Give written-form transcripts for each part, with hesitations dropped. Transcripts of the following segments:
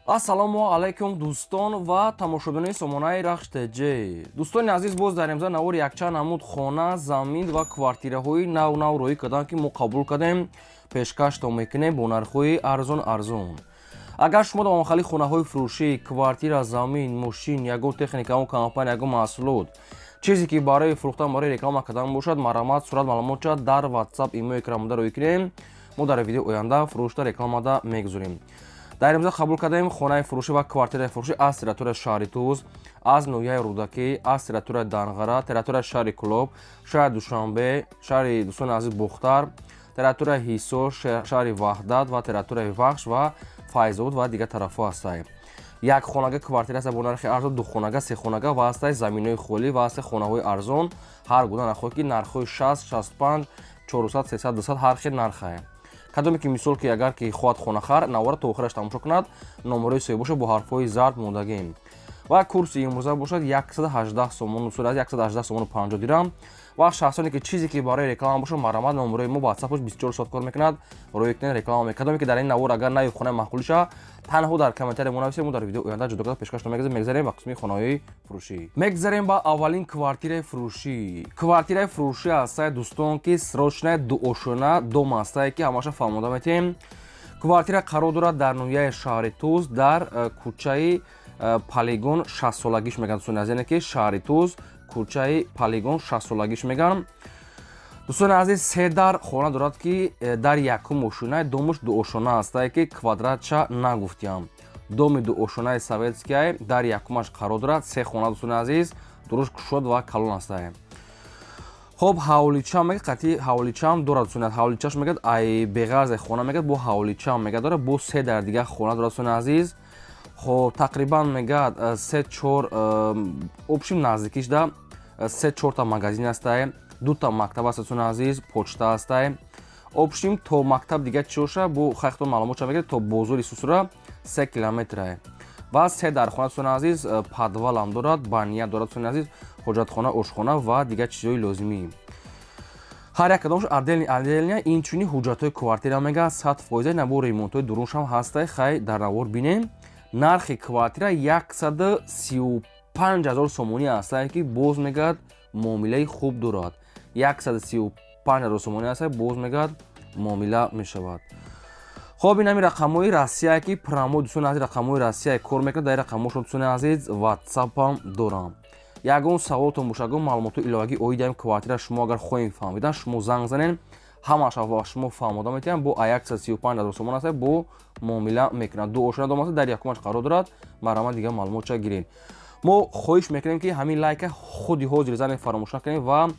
Ассалому алайкум, дӯстон ва тамошобинони сомонаи Рахш ТЖ. Дӯстони азиз, боз дар имза навори якчанд намуд хона, замин ва квартираҳои нав нав роҳӣ карданд, ки мо қабул кардем, пешкаштон мекунем бо нархҳои арзон арзон. Агар шумо дар махали хонаҳои фурӯшӣ, квартира, замин, мошин, ягон техника, ягон компания, ягон маҳсулот, чизе ки барои фурӯхтан, барои реклама кардан бошад, марҳамат, сурат, маълумотча дар WhatsApp, имо, экранмонда роҳӣ кунем. Мо дар видеои оянда фурӯшта, рекламада мегузорем. Дар имза қабул кардаем хонаи фурӯшӣ ва квартираи фурӯшӣ аз территорияи шаҳри Туз, аз ноҳияи Рӯдакӣ, аз территорияи Данғара, территорияи шаҳри Кӯлоб, шаҳри Душанбе, шаҳри, дӯстони азиз, Бохтар, территорияи Ҳисор, шаҳри Ваҳдат ва территорияи Вахш ва Файзобод ва дигар тарафҳо ҳастаем. Як хонага, квартира аста бо нархи арзон, духонага, сехонага ва ҳастаи заминҳои холӣ ва ҳастаи хонаҳои арзон, ҳар гуна нархҳое, ки нархҳои 60, 65, 400, 300, 200, ҳар хел нархае. Кадоме ки, мисол, ки агар ки хоҳад хонахар, навора то охираш тамошо кунад. Номерои соҳибоша бо ҳарфҳои зард мондагем. Ва курси имрӯза бошад 118 сомон, сурат 118 сомону 50 дирам. Ва шахсоне ки чизе ки барои реклама бошад, марҳамат, номерои мо WhatsApp 24 соат кор мекунад, роҳӣ кунед, реклама. Кадоме ки дар ин навор агар наёб хонаи маъқулиша, танҳо дар комментария монависед, мо дар видео оянда ҷудо карда пешкаш мегузарем. Мегзарем ба қисми хонаҳои фурӯшӣ, мегзарем ба аввалин квартираи фурӯшӣ. Квартираи фурӯшӣ ҳастае, дӯстон, ки срочная, дуошона дом ҳастае, ки ҳамаша фаҳмода метиҳем. Квартира қарор дорад дар ноҳияи шаҳри Туз, дар кӯчаи Полигон 60-солагиш мегӯянд, дӯстони азиз, яъне ки шаҳри Туз, кӯчаи Полигон 60-солагиш мегӯянд. Дӯстони азиз, се дар хона дорад, ки дар якум ошонаи домуш дуошона ҳастае, ки квадратша нагуфтиям. Доми дуошонаи советскияй дар якумаш қарор дорад, се хона, дӯстони азиз, дуруст кушод ва калон ҳастае. Хоб, ҳавлича мегӯяд, қатъи ҳавличаам дорад, дӯстони. Ҳавличаш мегӯяд, ай беғарзе хона мегӯяд, бо ҳавличаам мегӯяд дорад, бо се дар дигар хона дорад, дӯстони азиз. Хоб, тақрибан мегӯяд се чор, общем, наздикишда се чорта магазин ҳастае, дута мактаб аст, дӯстони азиз, почта ҳастае. Общем, то мактаб дигар чӣ боша, бо хайхтон маълумот мегиред. То бозори Сусура 3 километрае ва се дар хона, дӯстони азиз, подвалам дорад, баня дорад, дӯстони азиз, ҳоҷатхона, ошхона ва дигар чизҳои лозимӣ. Ҳар як кадомаш отдельный отдельный. Инчунин ҳуҷҷатҳои квартира мега 100%, набо ремонтҳои дуруншам ҳастай. Хай, дар навор бинем. Нархи квартира 135 000 сомонӣ ҳастае, ки боз мегӯяд, муомилаи хуб дорад. 135 000 сомонӣ ҳастае, боз мегӯяд, муомила мешавад. Хоб, ин ҳами рақамҳои Россия, ки прямой, дӯстони азиз, рақамҳои Россия кор мекунад. Дар рақамҳошон, дӯстони азиз, ватсапам дорам. Ягон саволтон боша, ягон маълумоти иловагӣ оиди ҳами квартира шумо агар хоҳем фаҳмидан, шумо занг занен, ҳамаша ба шумо фаҳмода метиҳам. Бо 135 000 сомон аст, бо муомила мекунад. Ду ошона дом аст, дар якумаш қарор дорад. Марҳамат, дигар маълумотча гиред. Мо хоҳиш мекунем, ки ҳамин лайка худи ҳозир занед, фаромӯш накунед ва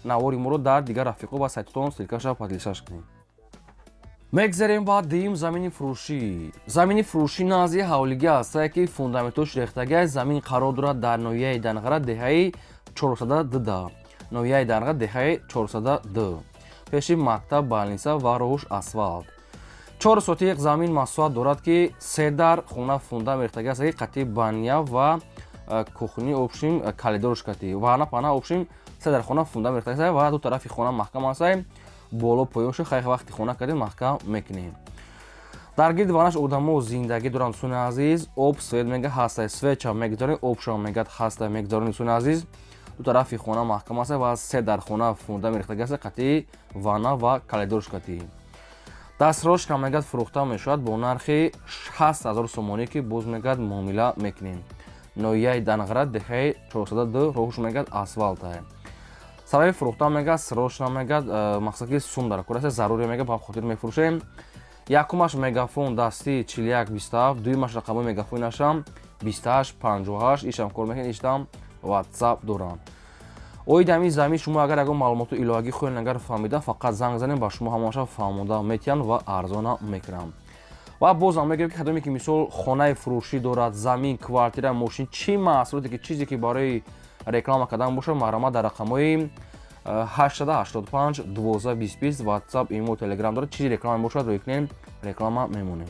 навори моро дар дигар рафиқо ва сайтотон ссылкаша поделиться кунед. Мегзарем ба дуюм замини фурӯшӣ. Замини фурӯшӣ назди ҳавлигӣ ҳастае, ки фундаментош рехтагиа. Замин қарор дорад дар ноҳияи Данғара, деҳаи 402, ноҳияи Данғара, деҳаи 402, пеши мактаб, больница ва роҳуш асфалт. 4 сотиқ замин масоҳат дорад, ки се дар хона, фундамент рехтагӣ аст, ки қатъи баня ва кухни, общем, коридорш кати вана пана. Общем, се дар хона, фундамент рехтагӣ ва ду тарафи хона маҳкам астае, боло поёншо. Хайр, вақти хона кардем, маҳкам мекунем. Дар гирди ванаш одамо зиндагӣ доранд, дӯстони азиз. Об, свет мега ҳастай, светча мегузорем, обшо мегӯяд ҳастай, мегузорем, дӯстони азиз. Ду тарафи хона маҳкам аст ва се дар хона, фундамент рехтагӣ аст, қатъи ванна ва коридорш кати. Дастрошка мегӯяд, фурӯхта мешавад бо нархи 60 000 сомонӣ, ки боз мегӯяд, муомила мекунем. Ноҳияи Данғара, деҳаи 402, роҳуш мегӯяд асфалтае. Сабаби фурӯхта мегӯяд, срочно мегӯяд, мақсад ки сум дар кор аст, заруре мегӯяд, ба хотир мефурӯшем. Якумаш мегафон дастӣ 41 27, дуюмаш рақамҳои мегафони нашам 28 58, ишам кор мекунед, иштам ватсап дорам. Оиди ҳамин замин шумо агар ягон маълумоту иловагӣ хоҳед агар фаҳмида, фақат занг занем, ба шумо ҳамаша фаҳмода метиҳанд ва арзона мекунам. Ва бозам мегӯем, ки кадоме ки, мисол, хонаи фурӯшӣ дорад, замин, квартира, мошин, чӣ маҳсулоте ки, чизе ки барои реклама кардан бошад, марҳамат, дар рақамҳои 885 12 20 20 WhatsApp, имо, Telegram дорад. Чизи реклама бошад, рӯй кунем, реклама мемонем.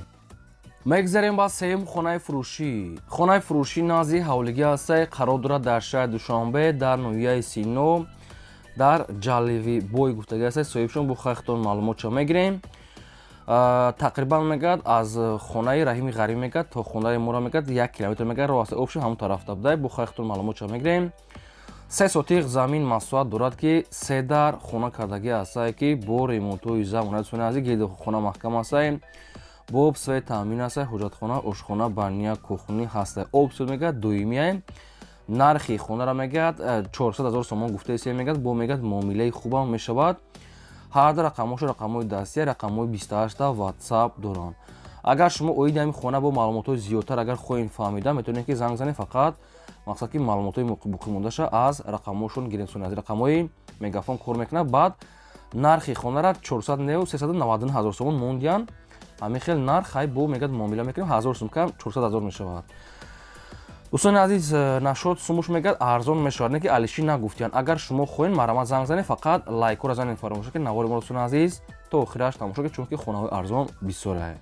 Мегзарем ба сеюм хонаи фурӯшӣ. Хонаи фурӯшӣ назди ҳавлигӣ ҳастае, қарор дорад дар шаҳри Душанбе, дар ноҳияи Сино, дар Ҷаливи бой гуфтагӣ ҳастае. Соҳибшон бо хайхтон маълумотшо мегирем. Тақрибан мегӯяд, аз хонаи Раҳими Ғариб мегӯяд то хонаи моро мегӯяд 1 километр мегӯяд роҳ аст. Общий ҳамон тарафта будай. Бо хайхтон маълумотша мегирем. 3 сотиқ замин масоҳат дорад, ки се дар хона кардагӣ ҳастае, ки бо ремонтҳои замона, дӯстони азиз. Гирди хона маҳкам ҳастае, бо свет таъмин ҳастае, ҳоҷатхона, ошхона, баня, кухни ҳастае. Об свет мегӯяд доимияе. Нархи хонаро мегӯяд 400 ҳазор сомон гуфтаесе мегӯяд, бо мегӯяд муомилаи хубам мешавад. Ҳар ду рақамҳошо рақамҳои дастия, рақамҳои 28-та WhatsApp доранд. Агар шумо оиди ҳамин хона бо маълумотҳои зиёдтар агар хоҳем фаҳмида, метавонед, ки занг занед. Фақат мақсад, ки маълумотҳои боқимондаша аз рақамҳошон гирем. Аз рақамҳои Мегафон кор мекунад. Баъд нархи хонара 400 неу 399 ҳазор сомон мондиян. Ҳамин хел нарх ҳай бо мегӯяд муомила мекунем, 1000 сум кам 400 ҳазор мешавад. Дӯстони азиз, нашод сумуш мегӯяд арзон мешавад, не ки алиши нагуфтиян. Агар шумо хоҳед, марҳамат, занг занед. Фақат лайкҳоро занед, фаромӯш кунед. Навори моро, дӯстони азиз, то охираш тамошо кунед, чунки хонаҳои арзон бисёрае.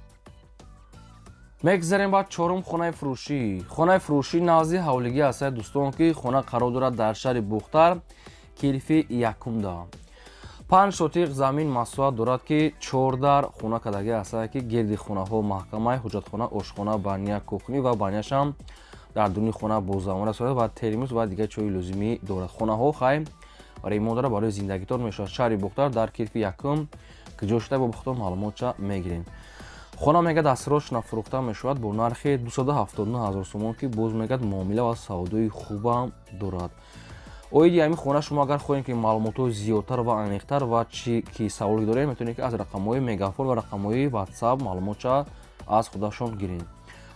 Мегзарем ба чорум хонаи фурӯшӣ. Хонаи фурӯшӣ назди ҳавлигӣ ҳастад, дӯстон, ки хона қарор дорад дар шаҳри Бухтар, Кирфи якумда. 5 сотиқ замин масоҳат дорад, ки чор дар хона кардагӣ ҳастад, ки гирди хонаҳо маҳкамаи, ҳуҷҷатхона, ошхона, баня, кухни ва баняшам дар дуни хона бо замон расода ва термос ва дигар чойи лозимӣ дорад. Хонаҳо хай ремонт дорад, барои зиндагитон мешавад. Шаҳри Бухтар дар Кирфи якум куҷо шуда, бо бухтон маълумотша мегирем. Хона мегӯяд дастрочно фурӯхта мешавад бо нархи 279 ҳазор сомон, ки боз мегӯяд муомила ва савдои хубам дорад. Оиди ҳамин хона шумо агар хоҳем, ки маълумотҳои зиёдтар ва аниқтар ва чӣ ки саволе дорем, метавонед, ки аз рақамҳои Мегафон ва рақамҳои WhatsApp маълумотша аз худашон гирем.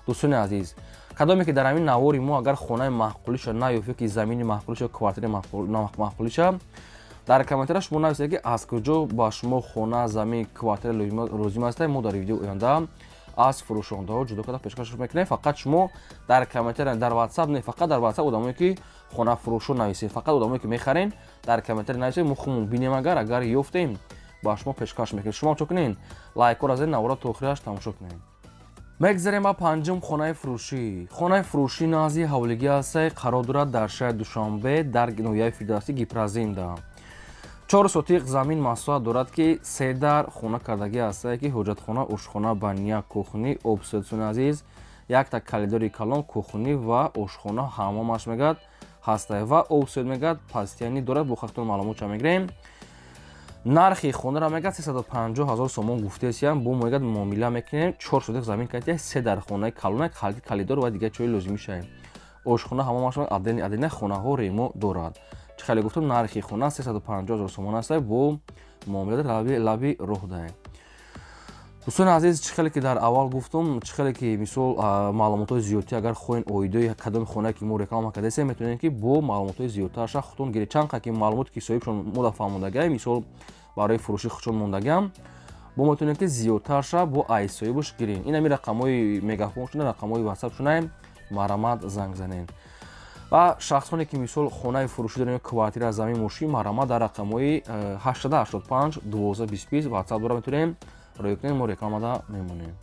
Дӯстони азиз, кадоме ки дар ҳамин навори мо агар хонаи маъқулиша наёфт, ки замини маъқулиша, квартираи маъқулиша, дар комментария шумо нависед, ки аз куҷо ба шумо хона, замин, квартира лозим аст. Мо дар видеои оянда аз фурӯшондаҳо ҷудо карда пешкаш мекунем. Фақат шумо дар комментария, дар WhatsApp не, фақат дар WhatsApp одамое ки хонафурӯшо нависед, фақат одамое ки мехарен, дар комментария нависед. Мо хумон бинем, агар ёфтем, ба шумо пешкаш мекунем. Шумо чо кунед? Лайкҳоро занед, навора то охираш тамошо кунед. Мегзарем ба панҷум хонаи фурӯшӣ. Хонаи фурӯшӣ назди ҳавлигӣ ҳастае, қарор дорад дар шаҳри Душанбе, дар ноҳияи Фирдавсӣ, Гипроземда. 4 сотиқ замин масоҳат дорад, ки се дар хона кардагӣ ҳастае, ки ҳоҷатхона, ошхона, баня, кухни, об свет, дӯстони азиз, якта коридори калон, кухни ва ошхона, ҳаммомаш мегӯяд ҳастае ва об свет мегӯяд постоянный дорад. Бо хактон маълумотша мегирем. Нархи хонаро мегӯяд 350 ҳазор сомон гуфтесиям, бо мегӯяд муомила мекунем. 4 сотиқ замин кардия, се дар хонаи калона, коридор ва дигар чои лозимишае, ошхона, ҳаммомаш отдельно отдельно. Хонаҳо ремонт дорад. Чӣ хеле гуфтам, нархи хона 350 ҳазор сомон аст, бо муомила лаби роҳ даҳем. Дӯстони азиз, чӣ хеле ки дар аввал гуфтум, чӣ хеле ки мисол маълумотҳои зиёдтӣ агар хоҳем оидои кадоми хонае ки мо реклама кардасем, метавонем, ки бо маълумотҳои зиёдтарша худтон гиред. Чанд қа ки маълумоте ки соҳибшон мода фаҳмондагиам, мисол барои фурӯши худшон мондагиам, бо метавонем, ки зиёдтарша бо ай соҳибаш гирем. Ин ҳами рақамҳои Мегафон шуда, рақамҳои WhatsApp шунаем, марҳамат, занг занед. Ва шахсоне ки мисол хонаи фурӯшӣ дорем, квартира, замин, мошин, марҳамат, дар рақамҳои 885 12 20 WhatsApp дора, метавонем рӯй кунем, мо рекламада мемонем.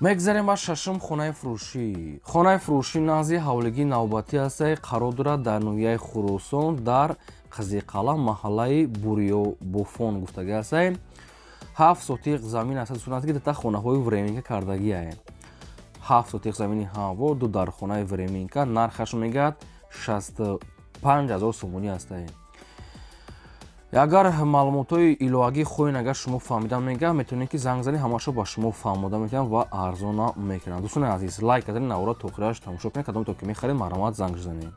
Мегзарем ба шашум хонаи фурӯшӣ. Хонаи фурӯшӣ назди ҳавлигии навбатӣ ҳастае, қарор дорад дар ноҳияи Хуросон, дар Қизиқалъа, маҳаллаи Бурёбофон гуфтагӣ ҳастае. 7 сотиқ замин аст, дӯстон, ки дата хонаҳои временка кардагиае. 7 сотиқ замини ҳамвор, ду дар хонаи временка. Нархаш мегӯяд 65 ҳазор сомонӣ ҳастае. Агар маълумотҳои иловагӣ хоҳед, агар шумо фаҳмидан мегӯям, метавонед, ки занг занед, ҳамаашо ба шумо фаҳмода метавонам ва арзона мекунам. Дӯстони азиз, лайк кардани навора то охираш тамошо кунед. Кадом то ки мехаред, марҳамат, занг занед.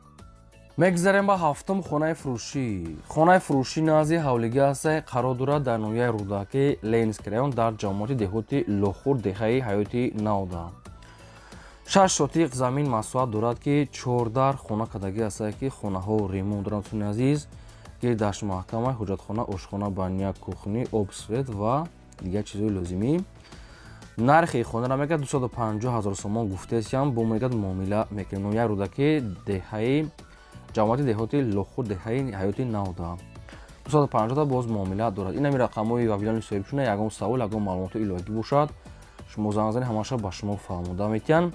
Мегзарем ба ҳафтум хонаи фурӯшӣ. Хонаи фурӯшӣ назди ҳавлигӣ ҳастае, қарор дорад дар ноҳияи Рӯдакӣ, Ленинский район, дар ҷамоати деҳоти Лохур, деҳаи Ҳаёти Навда. 6 сотиқ замин масоҳат дорад, ки чор дар хона кардагӣ ҳастае, ки хонаҳо ремонт доранд, дӯстони азиз, гирдаш маҳкама, ҳуҷҷатхона, ошхона, баня, кухни, об свет ва дигар чизҳои лозимӣ. Нархи хонаро мегӯяд 250 ҳазор сомон гуфтесиям, бо мегӯяд муомила мекунем. Ноҳияи Рӯдакӣ, деҳаи ҷамоати деҳоти Лохур, деҳаи Ҳаёти Навда, 250 боз муомила дорад. Ин ҳами рақамҳои вавилони соҳибшуна. Ягон савол, ягон маълумоти иловагӣ бошад, шумо занг занед, ҳамаша ба шумо фаҳмода метиҳанд.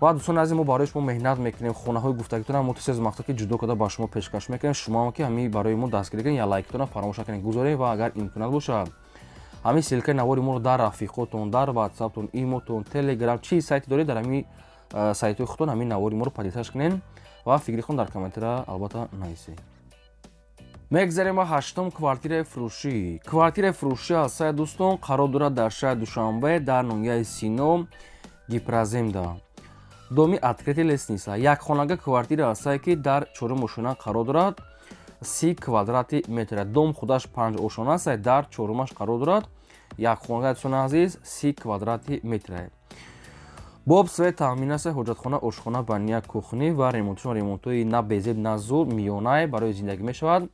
Ва дӯстони азиз, мо барои шумо меҳнат мекунем, хонаҳои гуфтагитона мо тез мақсад ки ҷудо карда ба шумо пешкаш мекунем. Шумоам ки ҳами барои мо дастгирӣ кунед, я лайкитона фаромӯш накунед гузоред ва агар имконият бошад, Ҳамин ссылкаи навори моро дар рафиқотон, дар ватсаптон, имотон, телеграм, чӣ сайте доред, дар ҳамин сайтҳои худтон ҳамин навори моро поделиться кунед ва фикри худтон дар комментария албатта нависед. Мегзарем ба ҳаштум квартираи фурӯшӣ. Квартираи фурӯшӣ ҳастае, дӯстон, қарор дорад дар шаҳри Душанбе, дар ноҳияи Сино, Гипроземда, доми открытый лестница. Якхонага квартира ҳастае, ки дар чорум ошёна қарор дорад, 30 квадрати метр. Дом худаш панҷ ошёна аст, дар чорумаш қарор дорад. Якхонага, дӯстони азиз, 30 квадрати метре, бо об, свет таъмин аст, ҳоҷатхона, ошхона, баня, кухня ва ремонтшон ремонтҳои на безеб, на зур, миёнае, барои зиндагӣ мешавад.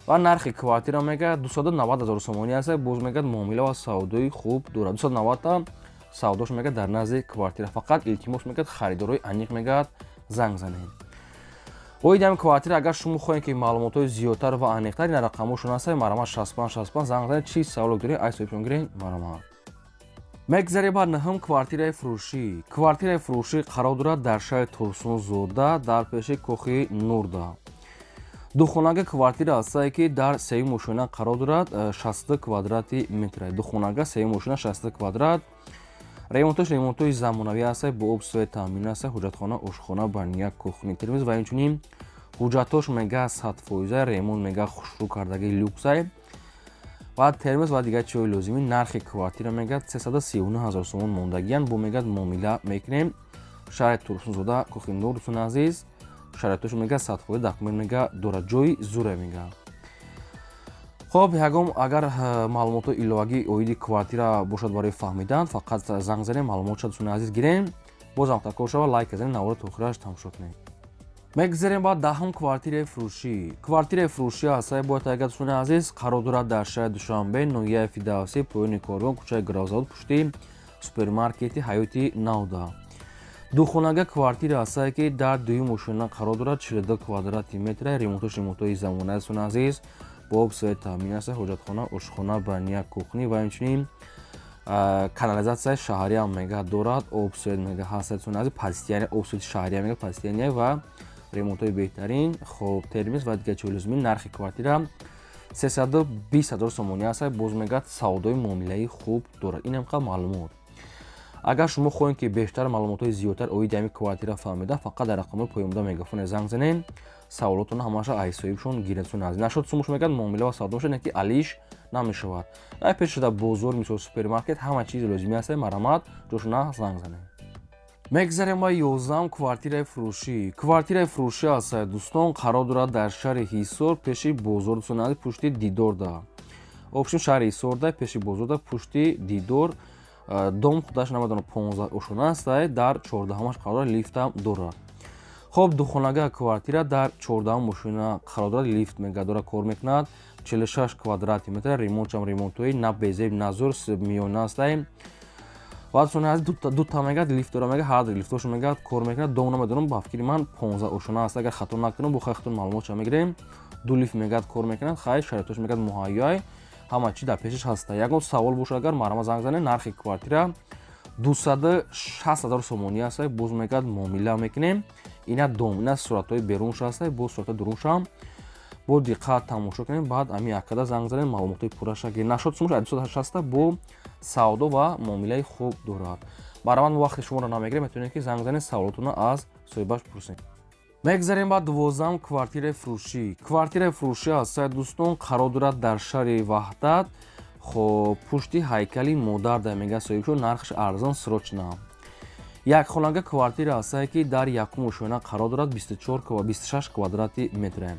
Ва нархи квартира мегӯяд 290 ҳазор сомонӣ аст. Боз мегӯяд, муомила ва савдои хуб дорад. 290-та савдош мегӯяд дар назди квартира. Фақат илтимос, мегӯяд, харидорои аниқ, мегӯяд, занг занед. Оиди ҳамин квартира, агар шумо хоҳед, ки маълумотҳои зиёдтар ва аниқтар, ина рақамҳошон ҳаст, марҳамат, 65 65 занг занед. Чӣ саволе доред, ай соҳибшон гиред, марҳамат. Мегзарем ба нӯҳум квартираи фурӯшӣ. Квартираи фурӯшӣ қарор дорад дар шаҳри Турсунзода, дар пеши кохи Нурда. Духонага квартира ҳастае, ки дар сеюм ошёна қарор дорад, 62 квадрати метр. Духонага, сеюм ошёна, 62 квадрат. Ремонтош ремонтҳои замонавӣ ҳастае, бо об, свет таъмин аст, ҳоҷатхона, ошхона, баня, кухня, телевизор ва инчунин ҳуҷҷатҳош мега 100%. Ремонт мега хушрӯ кардаги, люксай ва термос ва дигар чизҳои лозимӣ. Нархи квартира мегӯяд 339 ҳазор сомон мондагиянд, бо мегӯяд, муомила мекунем. Шаҳри Турсунзода, кохи Нур, дӯстони азиз, шароитошо мегӯяд 100%, документ мега дорад, ҷои зуре мега. Хоб, ягон агар маълумотҳои иловагӣ оиди квартира бошад барои фаҳмидан, фақат занг занем, маълумотша, дӯстони азиз, гирем. Бозам такрор шава, лайк занем, навора то охираш тамошо кунем. Мегзарем ба даҳум квартираи фурӯшӣ. Квартираи фурӯшӣ ҳастае, бояд агар, дӯстони азиз, қарор дорад дар шаҳри Душанбе, ноҳияи Фирдавсӣ, поёни Корвон, кӯчаи Гравзавод, пушти супермаркети Ҳаёти Навда. Духонага квартира ҳастае, ки дар дуюм ошёна қарор дорад, 42 квадрати метра. Ремонтош ремонтҳои замона, дӯстони азиз, бо об, свет таъмин аст, ҳоҷатхона, ошхона, баня, кухня ва инчунин канализатсияи шаҳриам мега дорад, об, свет мега ҳаст, дӯстони азиз, постоянный об, свети шаҳриам мега постоянный ва ремонтҳои беҳтарин. Хоб, термос ва дигар чизҳои лозимӣ. Нархи квартира 320 ҳазор сомонӣ аст, боз мегӯяд, савдои муомилаи хуб дорад. Инам қа маълумот. Агар шумо хоҳед, ки бештар маълумотҳои зиёдтар оиди ҳамин квартира фаҳмида, фақат дар рақамҳои поёнбуда мегафоне занг занед, саволотона ҳамаша аз соҳибшон гиред. Нашуд, сумуш мегӯяд, муомила ва савдо мешавад, не ки алиш намешавад. Ай пеш шуда бозор, мисол супермаркет, ҳама чизи лозимӣ аст, марҳамат, ҷошона занг занед. Мегзарем ба 11-ум квартираи фурӯшӣ. Квартираи фурӯшӣ аст, дӯстон, қарор дорад дар шаҳри Ҳисор, пеши бозор, дӯстони азиз, пушти Дидорда. Общем, шаҳри Ҳисорда, пеши бозорда, пушти Дидор. Дом худаш намедонам 15 ошона аст, дар 14-ҳамаш қарор дорад, лифтам дорад. Хоб, духонага квартира дар 14-ум ошона қарор дорад, лифт мега дорад, кор мекунад, 46 квадрати метр. Ремонтшам ремонтҳои на безеб, на зур, миёна астай. Ва, дӯстони азиз, дута мегӯяд лифт дора, мега ҳар лифтошо мегӯяд кор мекунад. Дом намедонам, ба фикри ман 15 ошона аст, агар хато накунам, бо хайхтон маълумотша мегирем. Ду лифт мегӯяд кор мекунад. Хай, шароитош мегӯяд муҳайёй, ҳама чи дар пешаш ҳаста. Ягон савол бошад агар, марҳамат, занг занед. Нархи квартира 260 ҳазор сомонӣ аст, боз мегӯяд, муомила мекунем. Ина дом, ина суратҳои берунша аст, боз суратҳои дуруншам бо диққат тамошо кунем. Баъд ами акада занг занед, маълумотҳои пурраша гиред. Нашуд, сумуш 260 бо савдо ва муомилаи хуб дорад. Баромад, мо вақти шуморо намегирем, метавонед, ки занг занед, саволотонро аз соҳибаш пурсед. Мегзарем ба 12-ум квартираи фурӯшӣ. Квартираи фурӯшӣ аст, дӯстон, қарор дорад дар шаҳри Ваҳдат, хоб, пушти ҳайкали модар да мега соҳибшо. Нархаш арзон, срочно. Якхонага квартира ҳастае, ки дар якум ошёна қарор дорад, 26 квадрати метре.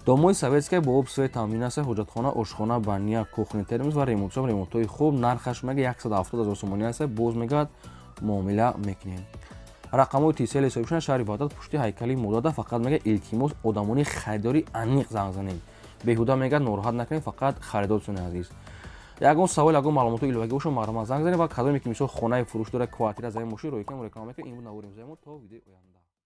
Домои советская, бо об, свет таъмин аст, ҳоҷатхона, ошхона, баня, кухня, термос ва ремонтшам ремонтҳои хуб. Нархаш мега 170 ҳазор сомонӣ аст, боз мегӯяд, муомила мекунем. Рақамҳои тисели соҳибшона, шаҳри Ваҳдат, пушти ҳайкали модада. Фақат мега илтимос, одамони харидори аниқ занг занед, беҳуда мегӯяд нороҳат накунед, фақат харидорсони азиз. Ягон савол, ягон маълумотҳои иловагӣ бошад, марҳамат, занг занед. Ва кадоме ки мисол хонаи фурӯш дорад, квартира, замин, мошин рӯй кунем, реклама мекунем. Ин буд навори имрӯзаи мо. То видеои оянда.